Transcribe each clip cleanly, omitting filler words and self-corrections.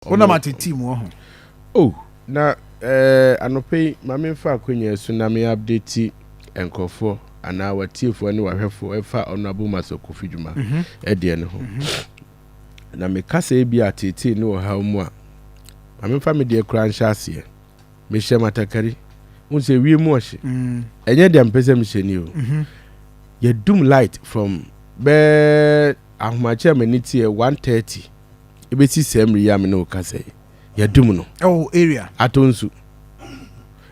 Wonam atete mu wɔ ho. Oh, na anɔpa yi ma memfa akonnwa so na me update nkurɔfoɔ anaa watiefoɔ ne wahwɛfoɔ ɛfa Honorable Maxwell Kofi Jumah ɛdeɛ ne ho. Na meka sɛ bi a tetee ne wɔ ha mu a, ma memfa me deɛ koraa nhyɛ aseɛ. Mehyɛ matakari wo sɛ wie mu ɔhye. Ɛnyɛ deɛ mpɛ sɛ mehyɛ ni o. Yɛdum light from bɛɛ ahomakye a m'ani teɛ 1:30 ebɛsi sɛ mmere yi a me ne wo kasa yi, yɛdum no. Ɛwɔ area. Atɔ nsu,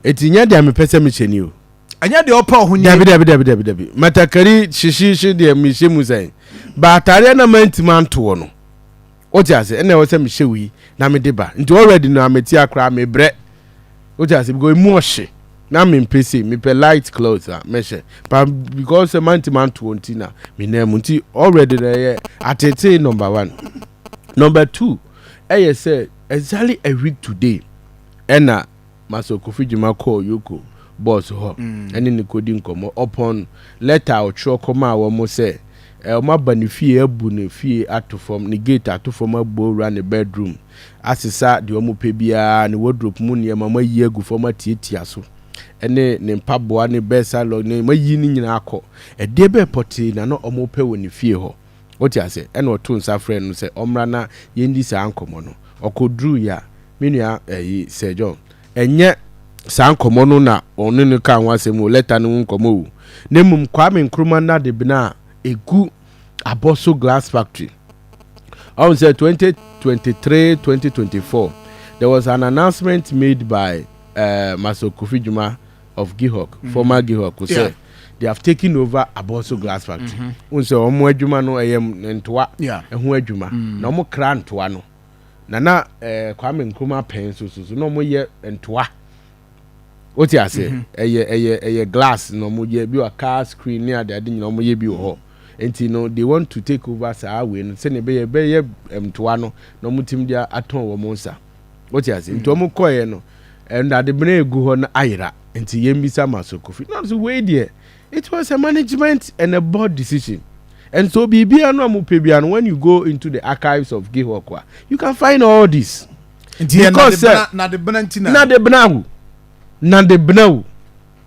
eti nyɛ deɛ mepɛ sɛ mehyɛ ni o. Ɛnyɛ deɛ ɔpɛ ɔho nie. Dabi, dabi, dabi, dabi, dabi. Matakari hyehyehye deɛ mehyɛ mu sɛn ba ataadeɛ na mantimi antoɔ no, wote ase? Ɛna ɛwɔ sɛ mehyɛ wei na mede ba, nti already no ameti akora mebrɛ, wote ase? Because emu ɔhye na mempɛ sei, mepɛ light clothes a mɛhyɛ, but because sɛ mantimi antoɔ nti na menam mu. Nti already na ɛyɛ atete, number one. Number two ɛyɛ sɛ exactly a week today ɛna Maxwell Kofi Jumah kɔɔ EOCO boss hɔ ɛne ne kɔdi nkɔmmɔ upon letter a ɔtwerɛ kɔma a wɔn sɛ wɔn aba ne fie, abu ne fie ato fam, ne gate ato fam, abu owura ne bedroom, asesa deɛ wɔn pɛ biara, ne wardrobe mu nneɛma wɔn ayi agu fam, atiatia so, ɛne ne mpaboa ne bedside log ne wɔn ayi ne nyinaa akɔ. Ɛdeɛ bɛɛ pɔtee na wɔn pɛ wɔ ne fie hɔ, wote ase? Ɛna ɔto nsa frɛ no sɛ ɔmmra na yɛndi saa nkɔmmɔ no. Ɔkɔduru yi a, me nua ɛyi Sir John, ɛnyɛ saa nkɔmmɔ no na ɔne no ka ho asɛm o, letter no ho nkɔmmɔ o, na mmom Kwame Nkrumah nnadebena a ɛgu Aboso Glass Factory. Ɔhu sɛ 2023, 2024 there was an announcement made by Maxwell Kofi Jumah of GIHOC, former GIHOC, sɛ they have taken over Aboso Glass Factory. Wohu sɛ ɔmo adwuma no ɛyɛ ntoa ɛho adwuma na ɔmo kra ntoa no na Kwame Nkrumah pɛn so na ɔmo yɛ ntoa, wote ase? Ɛyɛ glass na ɔmo yɛ bi wɔ car screen ne ade ade nyinaa, ɔmo yɛ bi wɔ hɔ. Nti no they want to take over saa wei no sɛnea ɛbɛyɛ ntoa no na ɔmo tim de atɔn wɔn nsa, wote ase? Nti ɔmo kɔɛ no, ɛnadebene egu hɔ no ayera, nti yɛn bisa Maxwell Kofi na so wei deɛ, it was a management and a board decision, and so biribiara no a mo pɛ biara no, when you go into the archives of GIHOC a, you can find all this. Nti yɛ Because, nadebena nti na nadebena wo, nadebena wo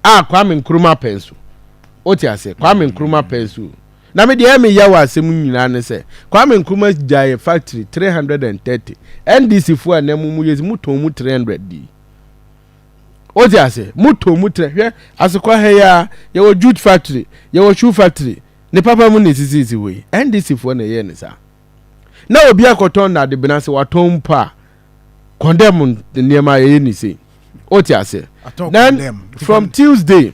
a Kwame Nkrumah pɛn so, wote ase? Kwame Nkrumah pɛn so na me deɛ ɛmi yɛ wɔ asɛm nyinaa ne sɛ Kwame Nkrumah gyae factory 330, NDC fo a na mu yɛ mu tɔn mu 300 di, wote ase? Mu tɔn mu three. Hwɛ asokwa ha yi a, yɛwɔ jute factory, yɛwɔ shoe factory, ne papa mu na esisisi wɔ yi. NDC foɔ na ɛyɛ ne saa na obi akɔtɔn nadebena sɛ watɔn mpo a, condemn nneɛma a yɛyɛ ne sei, wote ase? Atɔ Then condemn. from Tuesday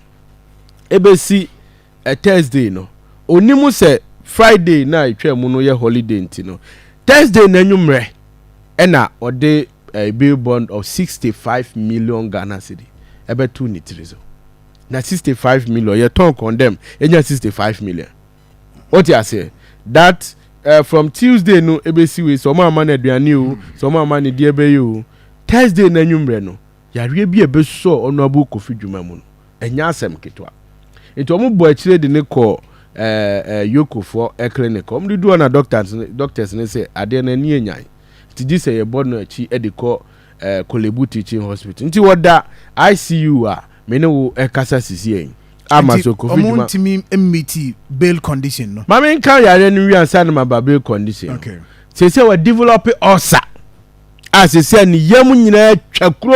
ebesi Thursday no, onim sɛ Friday na etwa mu no yɛ holiday, nti no Thursday n'anwummerɛ ɛna ɔde bail bond of 65 million Ghana cedi ɛbɛto ne tiri so. Na 65 million, yɛtɔn condemn enya 65 million, wote aseɛ? That from Tuesday no ebesi wei sɛ ɔmo ama no aduane o, sɛ ɔmo ama no deɛ ɛbɛyɛ o, Thursday n'anwummerɛ no, yareɛ bi a ɛbɛsɔ Honourable Kofi Jumah mu no, ɛnyɛ asɛm ketewa. Nti ɔmo bɔ akyire de ne kɔ ɛɛ ɛɛ EOCOfoɔ ɛ clinic. Ɔmo de du hɔ na doctors ne sɛ adeɛ no ani enyan, nti gye sɛ yɛbɔ no akyi ɛde kɔ Korle Bu Teaching Hospital. Nti wɔda ICU a me ne wo ɛkasa sisi yɛn ama Nti so Kofi ɔmo Jumah ntumi meet bail condition no. Maame, nka yareɛ no wi ansa na ma ba bail condition. Sese wɔ develop ulcer a sese ne yam nyinaa atwa kuro,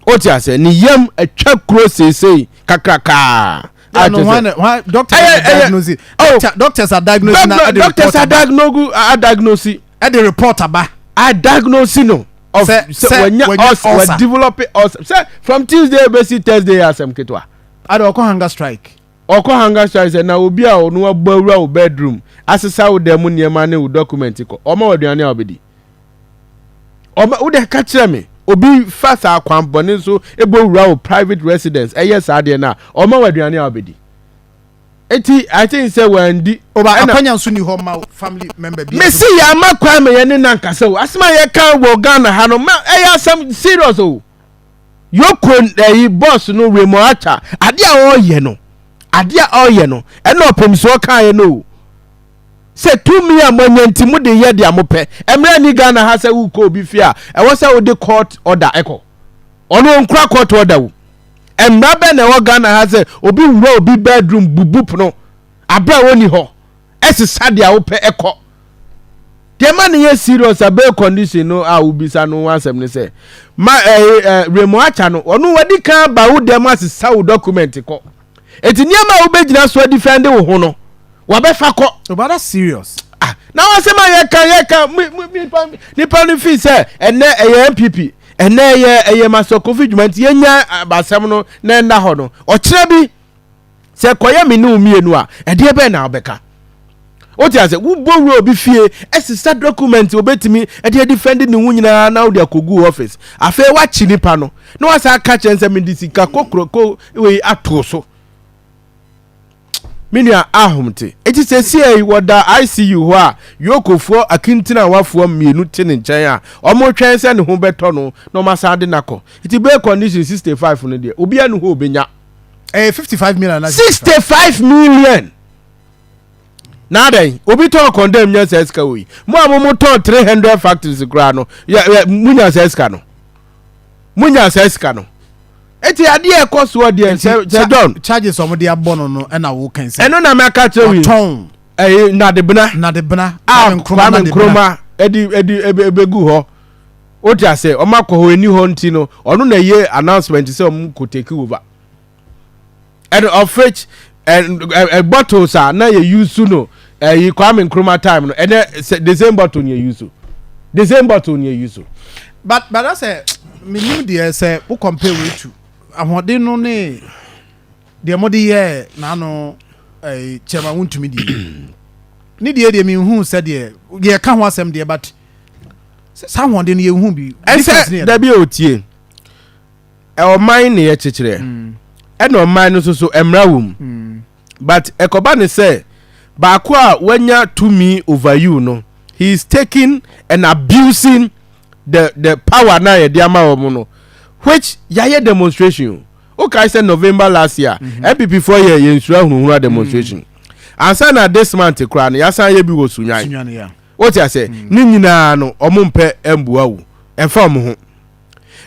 o ti ase? Ne yam atwa kuro seesei kakrakaa. Yeah, no, why, doctors are diagnosing. Oh. Doctors are diagnosing. Na ɛde Doctors report are aba. diagnose, are diagnose. Ɛde report aba. A diagnose no of Sɛ sɛ wanya wanya ulcer, ulcer. Wɔ develop ulcer sɛ from Tuesday bɛsi Thursday yɛ asɛm ketewa. Ade ɔkɔ hunger strike. Ɔkɔ hunger strike sɛ na obi a ɔno abɔ awura wo bedroom, asesa wo dan mu nneɛma ne wo document kɔ, ɔma wɔ aduane a ɔbɛdi? Ɔma wo de ka kyerɛ me, obi fa saa kwan bɔne so ebɔ wura wo private residence, ɛyɛ saa deɛ no a, ɔma wɔ aduane a ɔbɛdi? Eti I think sɛ wɔndi. Oba akwanya nso ni hɔ ma family member bi. Mesi yɛ ama kwan ma yɛne nankasa o. Asɛm a yɛka wɔ Ghana ha no ma ɛyɛ asɛm serious o. EOCO ɛyi boss no, Raymond Archer, adeɛ a ɔreyɛ no, adeɛ a ɔreyɛ no, ɛna ɔpem so ɔkaeɛ no o. Sɛ tumi a moanya nti mode yɛ deɛ mopɛ. Mmerɛ ni Ghana ha sɛ wokɔ obi fie a, ɛwɔ sɛ wode court order ɛkɔ. Ɔno ɔnkura court order wo. Mmara bɛn na ɛwɔ Ghana ha sɛ obi wura obi bedroom bubu pono aberɛ a wɔnni hɔ ɛsesa deɛ wopɛ ɛkɔ? Deɛ ma no yɛ serious a bail condition no a wobisa no ho asɛm ne sɛ ma ɛɛ ɛ Raymond Archer no, ɔno wadi kan aba wo dɛm asesa wo document kɔ. Eti nneɛma a wobɛgyina so adefend wo ho no, wabɛfa kɔ. Oh, but that's serious. Ah, na wasɛm a yɛka nipa nipa no fi sɛ ɛnɛ ɛyɛ NPP, ɛnɛ ɛyɛ Master Kofi dwuma, nti yɛnya abasɛm no na ɛnda hɔ no, ɔkyerɛ bi sɛ kɔyɛ me ne wo mmienu a, ɛdeɛ bɛn na wobɛka? Wote ase, wobɔ wura obi fie ɛsesa document obetumi ɛde adefend ne ho nyinaa na wode akɔgu office. Afei wakye nipa no na wasa aka kyerɛ sɛ mede sika kokoro ko wei ato so. Me nua, ahomte eti sɛsie yi wɔda ICU hɔ a yokofoɔ akintinawafoɔ mmienu te ne nkyɛn a ɔmo twɛn sɛ ne ho bɛtɔ no na ɔmo asan de n'akɔ. Eti bail condition 65 no deɛ, obiara ne hɔ obenya. 55 million na 65 million na adɛn? Obi tɔn condemn nya saa sika wɔ yi mo a mo tɔn 300 factories koraa no yɛ yɛ mo nya saa sika no, mo nya saa sika no. Eti adeɛ ɛkɔ soɔ deɛ, sɛ John Charges ɔmo de abɔ no ɛna wo kan sɛ ɛno na mɛka kyerɛ wi. Ɔtɔn Ɛyɛ nadebena. Nadebena. A Kwame Nkrumah ɛde ɛbɛgu hɔ, o ti ase, ɔmo akɔ hɔ eni hɔ, nti no ɔno na ɛyɛ announcement sɛ ɔmo kò take over, and of which ɛ ɛ bottles a na yɛ use no ɛyi Kwame Nkrumah time no, ɛnɛ the same bottle ni yɛ use, the same bottle ni yɛ use. But asɛ menim deɛ sɛ wo compare wei to ahoɔden no ne deɛ mode yɛ n'ano ɛɛ Chairman Wontumi die ne deɛ menhu sɛ deɛ yɛka ho asɛm deɛ, but saa ahoɔden no yɛnhu bi. Ɛsɛ dabi a otie, ɔman ne yɛ kyekyerɛ, ɛna ɔman no nso so mmara wɔ mu, but ɛkɔba ne sɛ baako a wanya tumi over you no, he is taking and abusing the power na yɛde ama wɔn no, which yɛayɛ demonstration o. Wokae sɛ November last year NPP foɔ yɛ yɛn nsura hunuhunu demonstration ansa na this month koraa no yɛasan yɛ bi wɔ Sunyani. Wote ase, ne nyinaa no ɔmo mpɛ mbua wo, ɛmfa ɔmo ho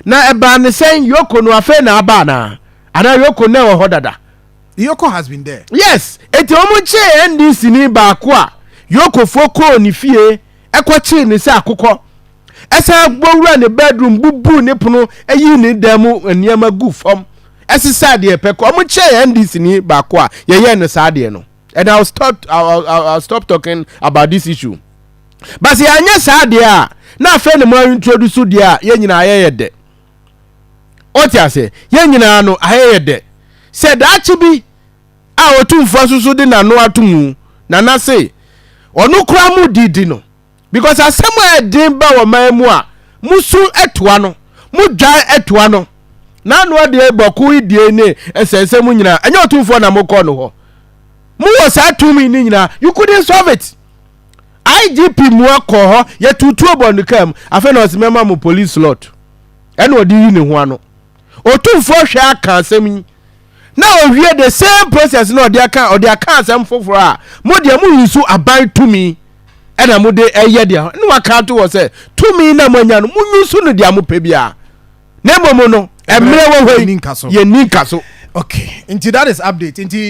na ɛbaa ne sɛn yoko no afei na aba anaa yoko na ɛwɔ hɔ dada? Yoko has been there. Yes, eti ɔmo kyee NDC ni baako a yokofoɔ kɔɔ ne fie ɛkɔ kyee ne sɛ akokɔ, ɛsan gbowura ne bedroom, bubu ne pono, ɛyi ne dan mu nneɛma gu fam, ɛsesa deɛ pɛ kɔ. Ɔmo kyee NDC ni baako a yɛyɛ no saa deɛ no, and I will stop talking about this issue. But yɛanyɛ saa deɛ a, na afei ne mo introduce deɛ a yɛn nyinaa yɛyɛ dɛ. Ɔte ase, yɛn nyinaa no ayɛyɛ dɛ sɛ daakye bi a Otumfoɔ soso de n'ano ato mu nana se ɔno koraa mu didi no, because asɛm a ɛden ba wɔ man mu a musu ɛtoa no, mu dwan ɛtoa no n'ano adeɛ bɔko yi die ne ɛsɛnsɛm mu nyinaa, ɛnyɛ Otumfoɔ na mo kɔ no hɔ. Mo wɔ saa tumi ne nyinaa, you couldn't solve it. IGP mu akɔ hɔ, yɛtutuo bɔ ne kaa mu, afei na ɔsi mɛma mo police slot, ɛna ɔde yi ne ho ano. Otumfoɔ hwɛ aka asɛm yi na owie the same process na ɔde aka asɛm foforɔ a mo deɛ mo yi so aban tumi ɛna mo de ɛyɛ deɛ ne waka ato wɔ sɛ tumi na mo anya no, mo nyi so no deɛ mo pɛ biara, na mmom no mmerɛ wɔ hɔ yi yɛni nka so. Okay, nti that is update nti.